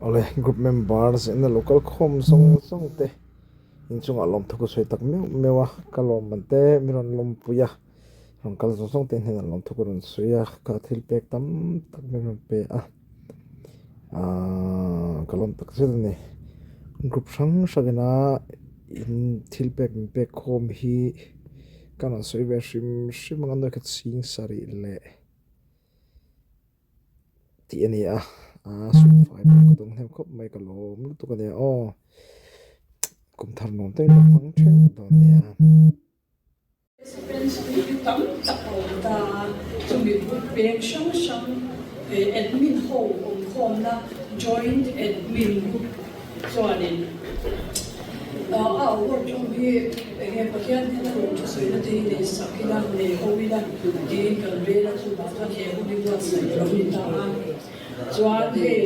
Awle group members ina lo kal khawm zawng zawng te inchungah lawmthu ka sawi tak meuh meuh a ka lawmman te min rawn lawmpui a rawn kal zawng zawng te hnenah lawmthu ka rawn sawi a ka thil pek tam tak min rawn pe a ahh ka lawm tak zet a ni group hrang hrang ina in thil pek min pek khawm hi ka rawn sawi ve hrim hrim ang a nuai khat chhing sarih leh. Tih a ni a, aa sum fai pawh ka dawng hnem khawp mai ka lawm lutuk a nia aw, kum thar nuam te ka hmang theuh dawn nia. Participants hi tam tak a awm ta a, chumi group peng hrang hrang admin ho awmkhawmna joint admin group Chuanin a award hlawm hi enge Pathian hian a rawn thusawina te hi nei sak ila, nei ho ila tiin kan rel a, chuvang chuan he hun hi buatsaih a lo ni ta a. Chuan hei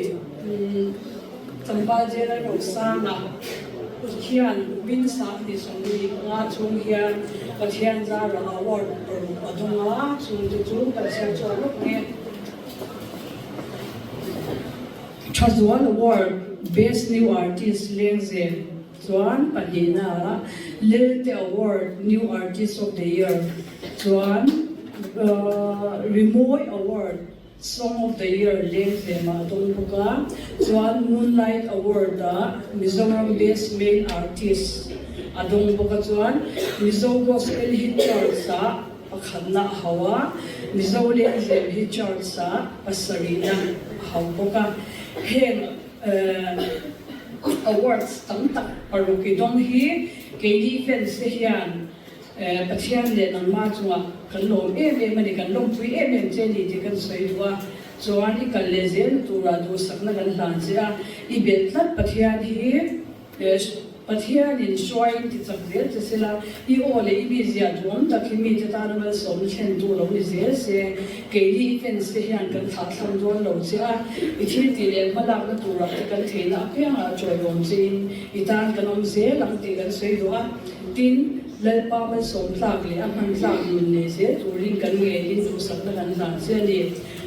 tlangval General Rosanga khian kumin 2025 chhung hian Pathian zara award paruk a dawng a, chungte chu kan chhiar chhuak lawk nge. Thazual Award, Best New Artist Lengzem chuan pahnihna, Lelte Award, New Artist of the Year chuan Rimawi Award, Song of the Year Lengzemah a dawng bawk a, chuan Moonlight Award-ah Mizoram Best Male Artist a dawng bawk a, chuan Mizo Gospel Hit Charts-ah Pakhatna a hau a, Mizo lengzem hi charts ah pasarihna a hau bawk a. Heng awards tam tak paruk i dawng hi keini fans te hian Pathian leh nangmah chungah kan lawm em em a ni, kan lawmpui em em che a ni tih kan sawi duh a. Chuan i kal leh zelna turah duhsakna kan hlan che a, i belh tlat Pathian hi. Pathianin hruaiin ti chak zel che sela, i aw leh i mizia duhawm tak hi mite tana malsawmna thlentu lo ni zel se, keini i fans te hian kan thlahthlam dawn lo che a, i thil tih leh hmalakna turah te kan theihna apiangah chawiawm chein i tan kan awm zel ang tih kan sawi duh a. Tin, Lalpa malsawm tlak leh a hman tlak nun nei zel turin kan ngenin duhsakna kan hlan che a ni.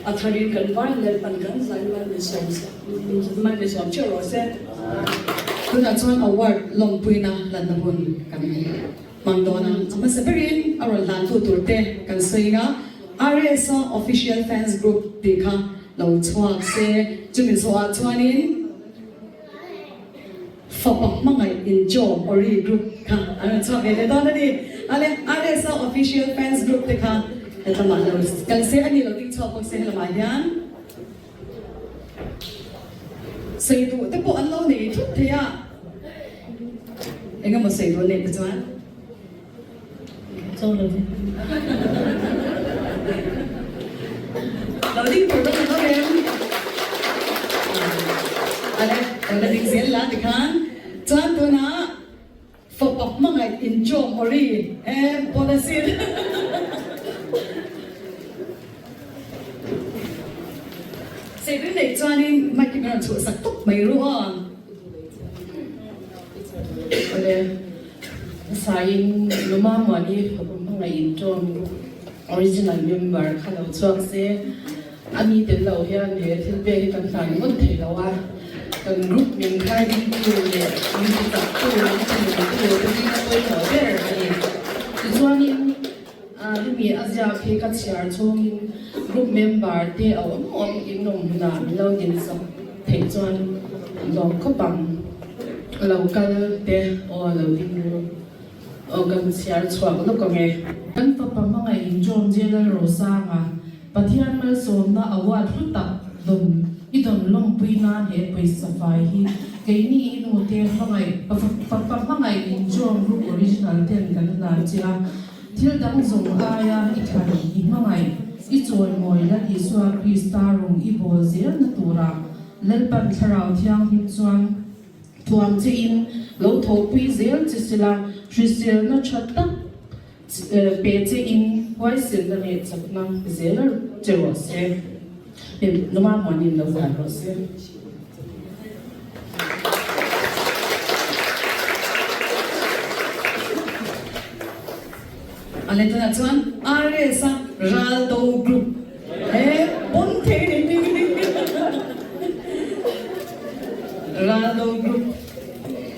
A tharin kan vaiin Lalpan kan zain mal min sawm Mal min sawm chiah rawh se. Tunah chuan award lawmpuina lanna hun kan hmang dawn a, a hmasa berin a rawn hlantu tur te kan sawi a, RSA Official Fans Group tih kha lo chhuak se, chumi zawhah chuanin Fapa hmangaih inchawm Ori Group kha an rawn chhuak ve leh dawn a ni. Ale RSA Official Fans Group te kha hetlama lo kal se a ni lo ding chhuak bawk se helamah hian. Sei duh te pawh an lo nei thut thei a, eng emaw sei duh an neih te chuan cho lo ding lo ding tur ka lo em ale lo la ding zel la tikhan chuan tunah Fapa hmangaih inchawm ori e pawn a sin. Seipui neih chuanin mic hi min rawn chhuhsak tawp mai ru aw. Awle, hmasaiin Luma Muani fapa hmangaih inchawm original member kha lo chhuak se. A ni tel lo hian he thil pek hi kan hlan ngawt thei lo a, kan group min khai dingtu leh min ti chaktu, min ti nungtu te zinga pawimawh ber a ni. Tichuanin hemi a ziak hi ka chhiar chhungin group member te a awm awm in awm hunah min lo dinsak theih chuan lawm khawp ang. Lo kal te aw lo ding ru. Aw kan chhiar chhuak lawk ang e. Kan fapa hmangaih in John J. Lalrosanga Pathian malsawmna award hlu tak dawn i dawn lawmpui nan he pawisa fai hi keini i nu te hmangaih fapa hmangaih in John Group Original ten kan hlan che a, thil dang zawng aia i thlan i hmangaih i chawimawi Lal Isua Krista rawng i bawl zelna turah Lalpan Thlarau Thianghlim chuan Thuam che in lo thawhpui zel che sila, hriselna tha tak pe che in huaiselna leh chakna zel che rawh se. Numa muanin lo zan rawh se. A leh tunah chuan RS a Raldo Group he pawn thei nei ni. Raldo Group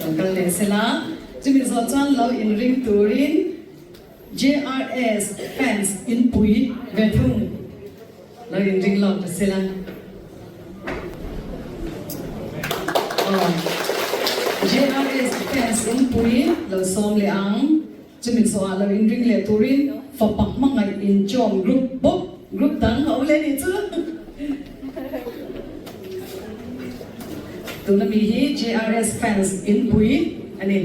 lo kal leh sela, chumi zawh chuan lo inring turin JRS fans inpui ve thung lo inring lawk ta sela. Aw, JRS fans inpui lo sawm leh ang. Chumi zawhah lo inring leh turin fapa hmangaih inchawm group bawk group dang a awm leh nih chu. Tuna mi hi JRS fans inpui a ni.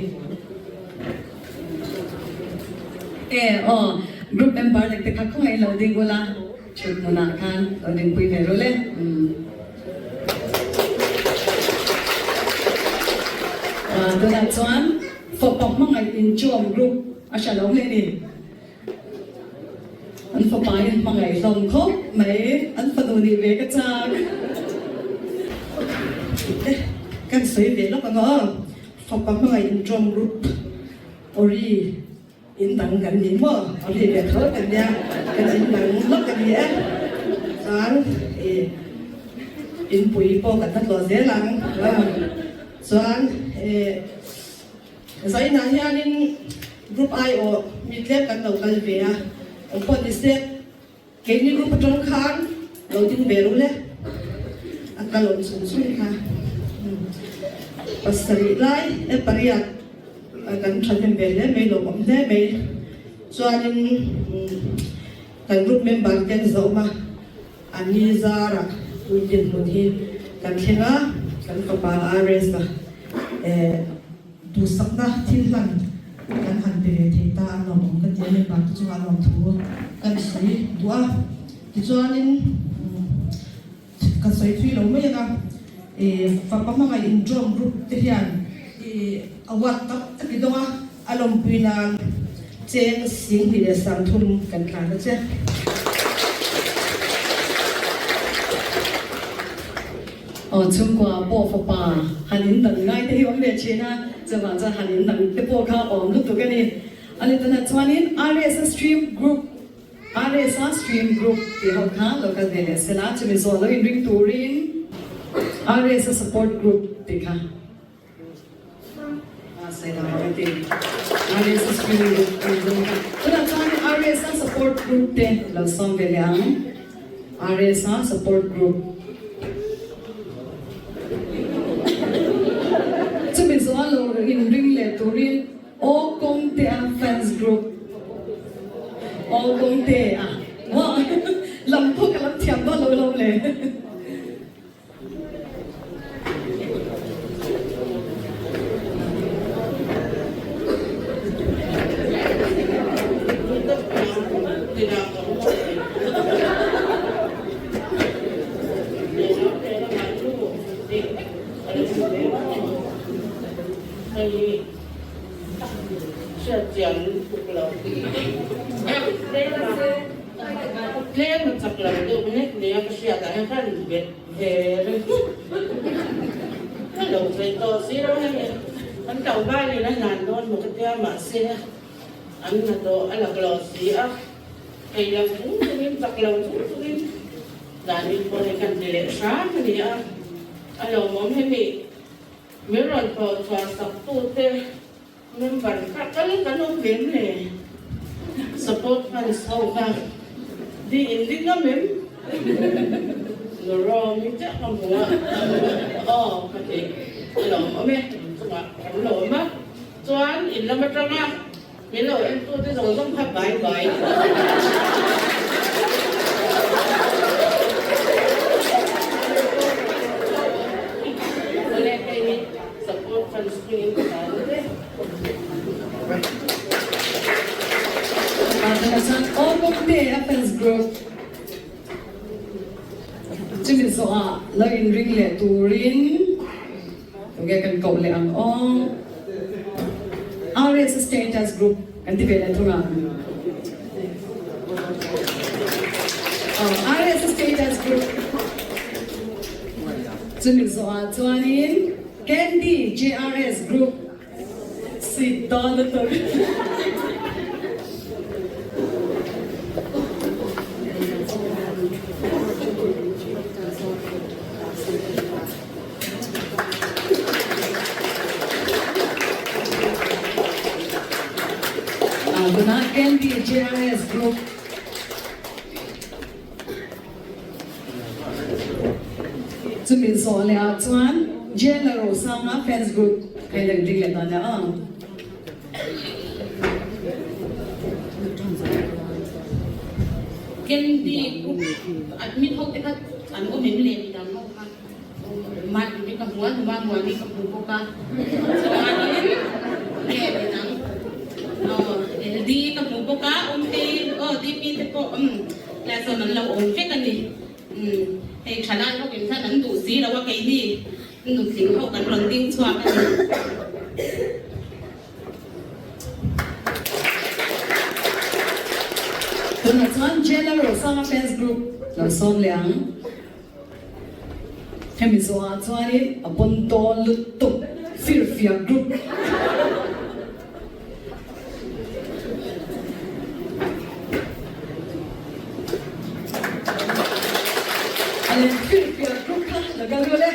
E aw, group member lek te kha khawngaih lo ding ula, thut hmunah khan lo dingpui ve ru le. Tunah chuan fapa hmangaih inchawm group a hria lo hle ni. An fapa hi an hmangaih hlawm khawp mai, an fanu nih ve ka chak. Kan sawi ve lawk ang aw, fapa hmangaih inchawm group ori. In dang kan ni maw? A ri ve tho kan nia, kan in dang lawk a ni e. Chuan i inpui pawh kan la tlawh zel ang. Chuan i Zainah hianin group aiawh mi tlem kan lo kal ve a, awm pawh ni se. Keini group atang khan lo ding ve ru le, a kal awm chung chung kha pasarih lai e pariat kan thahnem ve hle mai lawm awm hle mai chuanin kan group member te an zawm a an ni zarah tun dinhmun hi kan thleng a kan fapa RS a eh Duhsakna thil hlan kan han pe ve thei ta a lawmawm ka ti a, member te chungah lawmthu kan sawi duh a. Tichuanin ka sawi thui lo mai ang a, fapa hmangaih inṭawm group te hian award tam tak i dawng a, a lawmpui nan cheng 20 leh 30 kan tlan a che. Aw chhungkua pawh fapa han in dan ngai te hi awm ve thin a, chuvang chuan han in dang te pawh kha awm lutuk a ni. A ni tunah chuanin RSA Stream Group, RSA Stream Group tih ho kha lo kal ve leh sela, chumi zawh lo inring turin RSA Support Group tih kha a sawi lo ang a ti. RSA Stream Group a ni dawn kha. Tunah chuan RSA Support Group te lo sawm ve leh ang. RSA Support Group. Chumi zawha lo inring leh turin Aw Kawngtea Fans Group. Aw Kawngtea. Maw? Lam pawh ka lam thiam dawn lo lawm le. Tlem a chak lo deuh nek nia ka hriat ah hian khan bet ve reng ka lo ve tawh si lo hei kan tlangval in a hlan dawn maw ka tia mahse an na tawh a laklawh si a thei lo chung chungin chak lo chung chungin zanin pawh hei kan ti leh hram a ni a a lawmawm hemi min rawn hlawh chhuah sak tute Member kha kal kan awm ve em le? Support fans ho kha di in ring ngam em? Nuraw mi chiah ka hmu a, aw ka ti a lawm awm e, in chungah kan lawm a, chuan in lam atanga min lo entu te zawng zawng kha bye bye. Awle hei hi Support fans hmingin ka dan e. Tah chuan Aw Kawngte a fans group chumi zawhah lo inring leh turin tunge kan koh leh ang aw. RS status group kan ti ve leh thung ang. Aw RS status group. Chumi zawhah chuanin Candy JRS Group suit dawn lutuk. Tunah Candy JRS Group. Chumi zawh leh ah chuan Jailer Rosanga Fans Group kha in ding leh dan leh ang. Candy Group admin ho te kha an awm em le midang ho kha Mahni ka hmu a, numa Muani ka hmu bawk a, chuanin nge midang aw LD ka hmu bawk a, Awmtei aw DP te pawh umm tlai sawn an lo awm vek a ni. Umm hei thalai ho in khan an duh si lo a keini nutling ho kan rawn ding chhuak a ni. Tunah chuan Jailer Rosanga Fans Group lo sawm leh ang. Hemi zawhah chuanin a pawn tawn lutuk firfiak group. A lem firfiak group kha la kal ru le.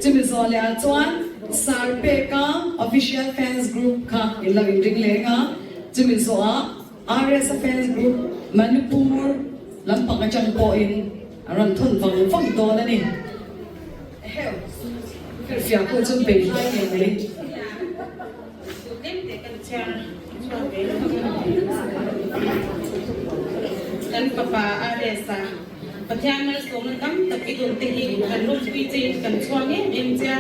Chumi zawh leh ah chuan Sir Peka Official Fans Group kha in lo inring leng a, chumi zawh ah RS-a Fans Group Manipur lampang atang pawhin a rawn thawn vang vang dawn a ni. Eheu, firfiak pawh chu bei hlai ngei mai. Kan fapa RS-a Pathian malsawmna tam tak i dawng te hi kan lawmpui chein kan chhuang em em che a.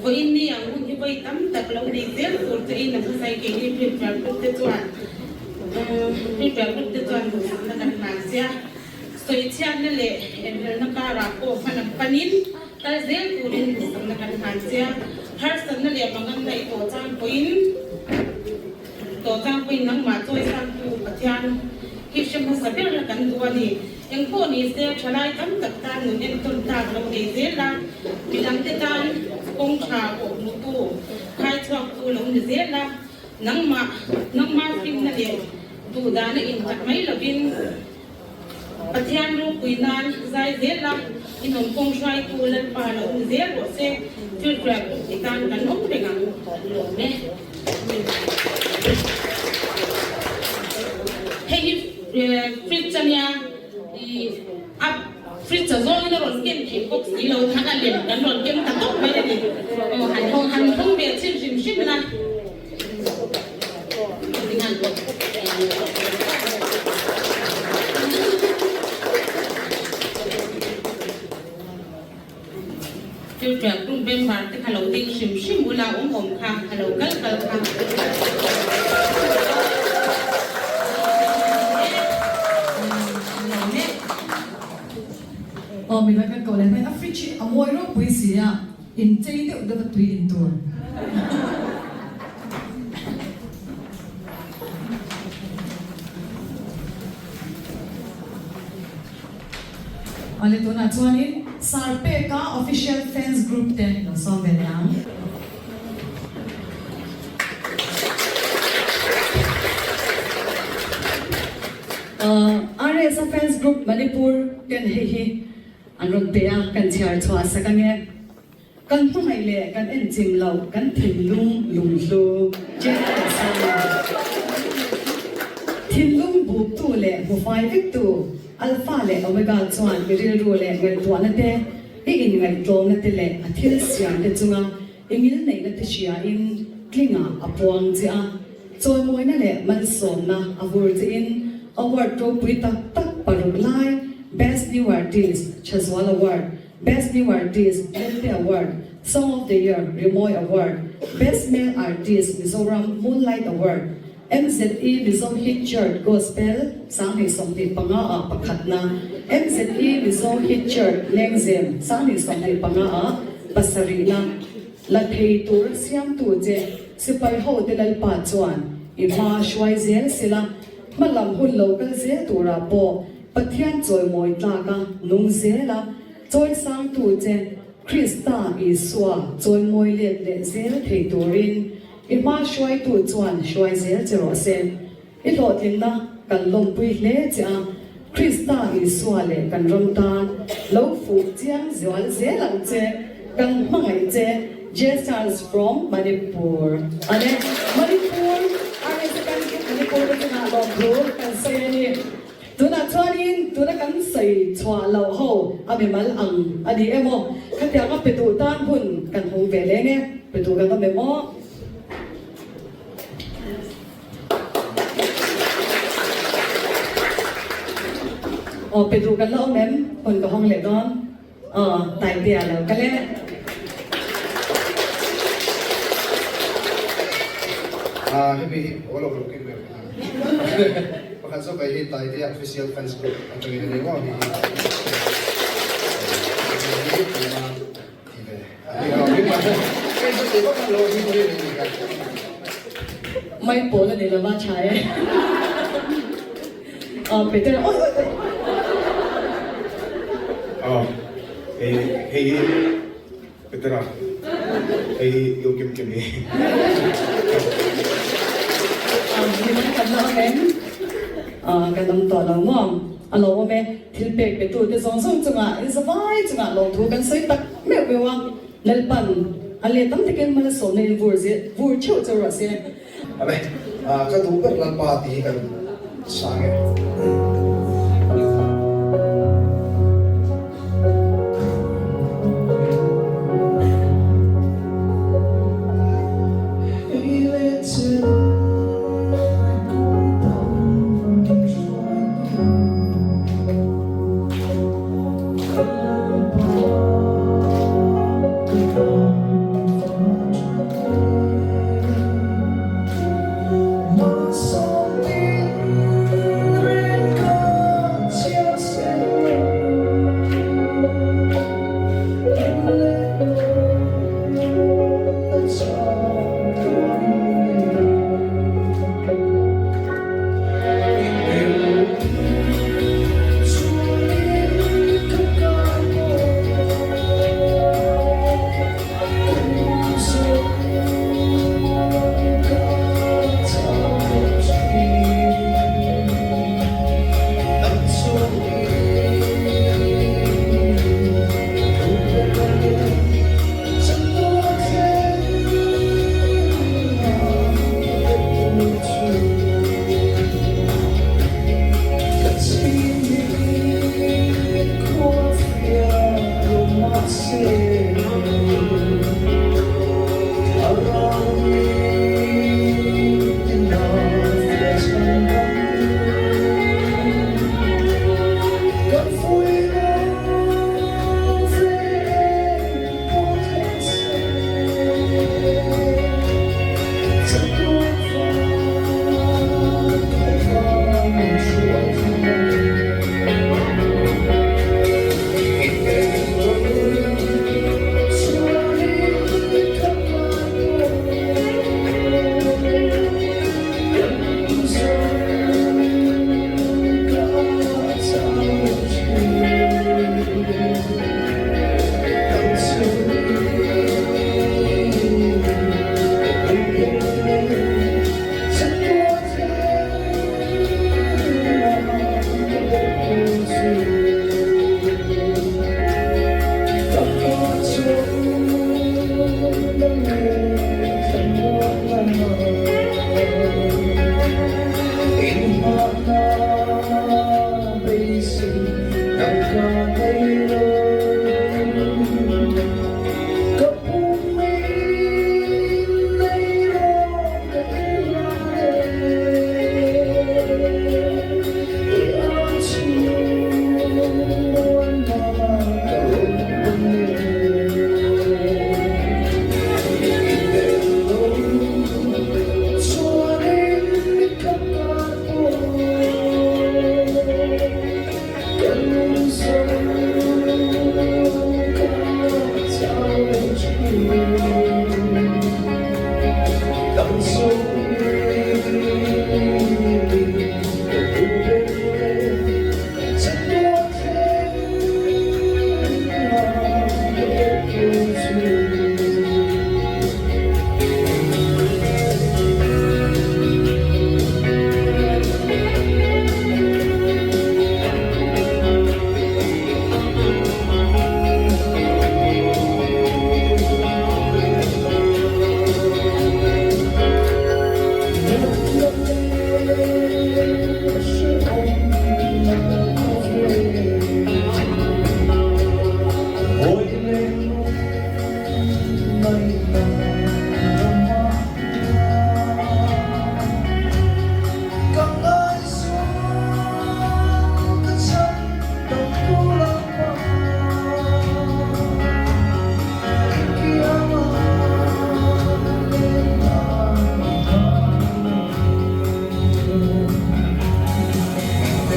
Vawiin ni ang hun hi vawi tam tak lo nei zel tur chein a hmasai keini Printwell Group te chuan Printwell Group te chuan duhsakna kan hlan che a. Sawichhiatna leh enhelna karah pawh hmalam panin Kal zel turin duhsakna kan hlan che a, harsatna leh manganna i tawh chang pawhin tawh chang pawhin nangmah chawi sangtu Pathian hi hre hmasa ber la kan duh a ni. Engpawh ni se thalai tam tak tan nun entawn tlak lo nei zel a, midangte tan kawng tha pawh hmuhtu, khai chhuaktu lo ni zel a, nangmah nangmah hlimna leh duhdana innghat mai lovin, Pathian ropui nan zai zel a, i hnawm kawng hruaitu Lalpa lo ni zel rawh se, thil hruai pawh ti tan kan awm reng ang, kan lawm e. Hei hi fridge a nia, i a fridge a zawngin a rawn ken theih bawk si lo, khan a lem kan rawn ken ta tawp mai a ni. Aw han hawng han hawng ve chhin hrim hrim la. Children group member te kha lo ding hrim hrim ula awm awm kha a lo kal kal kha. Aw midang kan koh leh hmel a fridge hi a mawi ropui si a. Inchei deuh deuh a tui in tur. Awle tunah chuanin Sarpeka Official Fans Group te lo sawm ve leh ang. RSA Fans Group Manipur ten hei hi An rawn pe a, kan chhiar chhuah sak ange. Kan hmangaih leh kan enchim loh kan thinlung lunghlu General Sanga. Thinlung buktu leh hmufai vektu Alpha leh Omega chuan i rilru leh ngaihtuahna te, i inngaihtlawmna te leh a thil siam te chunga i ngilneihna te hriain tlingah a puang che a. Chawimawina leh malsawmna a vur chiin award ropui tak tak paruk lai, Best New Artist, Thazual Award, Best New Artist, Lente Award, Song of the Year, Rimawi Award, Best Male Artist, Mizoram Moonlight Award, MZE Mizo Hit Chart Gospel 2025 ah pakhatna, MZE Mizo Hit Chart Lengzem 2025 ah pasarihna la thei tura siamtu che Sipai hote Lalpa chuan i hma hruai zel sela, hma lam hun lo kal zel turah pawh Pathian chawimawi tlaka nung zela chawisangtu che Krista Isua chawimawi let leh zel thei turin i hma hruaitu chuan hruai zel che rawh se. I hlawhtlinna kan lawmpui hle che a. Krista Isua leh kan ram tan lo fuh chiang zual zel ang che, kan hmangaih che, J-Stars from Manipur. Ane, Manipur, RSA kan Manipur te chungah lawmthu kan sawi a ni. Tunah chuanin tuna kan sawi chhuah loh ho a mimal ang a ni emaw? Khatianga pe duh tan hun kan hung ve leng e, pe duh kan awm em aw? Aw pe duh kan la awm em? Hun ka hawng leh dawn. Aw Taitea lo kal e. Ah hemi hi aw lo lo kim ve pakhat zawk ai hi Taitea official fans group atangin a ni maw hi hi tuna ti ve Mai pawl a ni lo va tha e. Aw Peter oi oi oi. Aw hei hei hi Petera hei hi U Kim Kim hi. Aw ni mai kan la awm em? Aw kan awm tawh lo maw? A lo awm e. Thil pek pe tute zawng zawng chungah in zavai chungah lawmthu kan sawi tak meuh meuh a, Lalpan a let tam takin malsawmna in vur zir vur theuh cheu rawh se. Amen. Ka duh ber Lalpa tih hi kan sang e.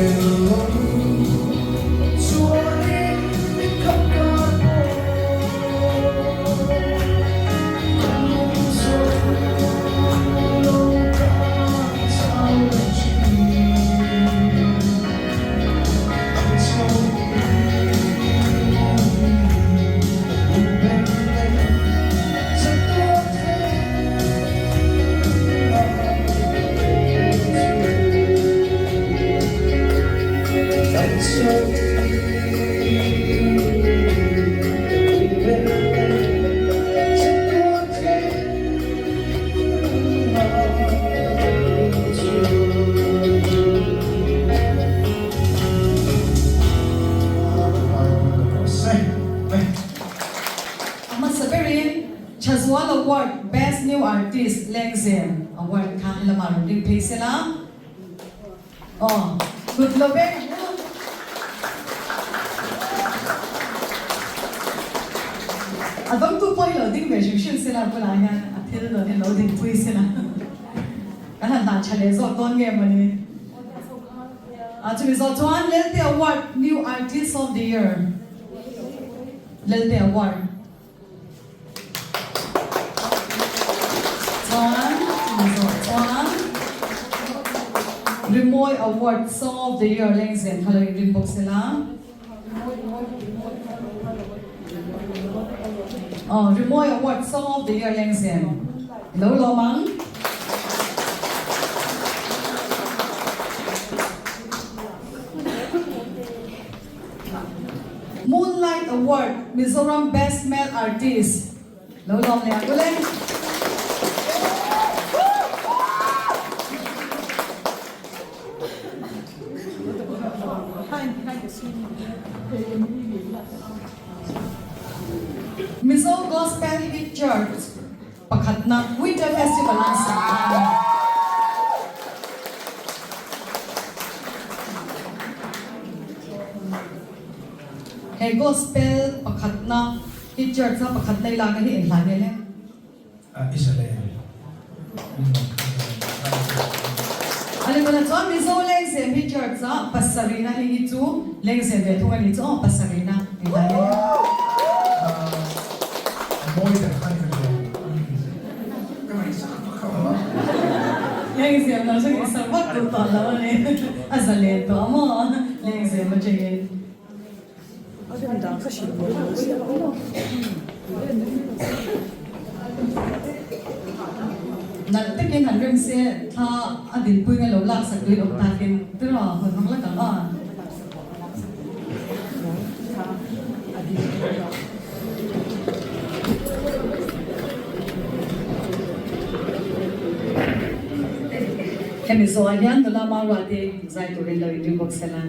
A hmasa berin Thazual Award Best New Artist Lengzem Award kha lamah rawn ring phei sela. Aw, kut lo vek ang u. A dawngtu pawh hi lo ding ve hrim hrim sela bulah hian a thil dawn hi lo dingpui sela. Kan han hlan tha leh zawk dawn nge mawni? A chumi zawh chuan Lelte Award New Artist of the Year Lelte Award. Chuan chumi zawh chuan Rimawi Award Song of the Year lengzem kha lo inrin bawk sela. Aw, Rimawi Award Song of the Year lengzem i lo lawm ang. Moonlight Award Mizoram Best Male Artist lo lawm leh ang ule. Mizo Gospel Hit Chart pakhatna Winter Festival an sak kha a ni. He Gospel pakhatna hi Church a pakhatna i lakna hi eng hla nge le? Israel. A ni tunah chuan Mizo Lengzem hi Church a pasarihna hei hi chu Lengzem ve thung a ni chu aw pasarihna eng hla nge le? A mawi ber kha ni ka hria. Ka ngaihsak vak lo a. Lengzem lo chu ngaihsak vak duh tawh lo a ni. A zalen tawh a maw Lengzem atangin. Nalh takin han rem se thla a dinpui nga lo laksak duin awm takin tiraw hun hmang lak ang aw. Hemi zawhah hian nula Maurate zai turin lo inring bawk sela.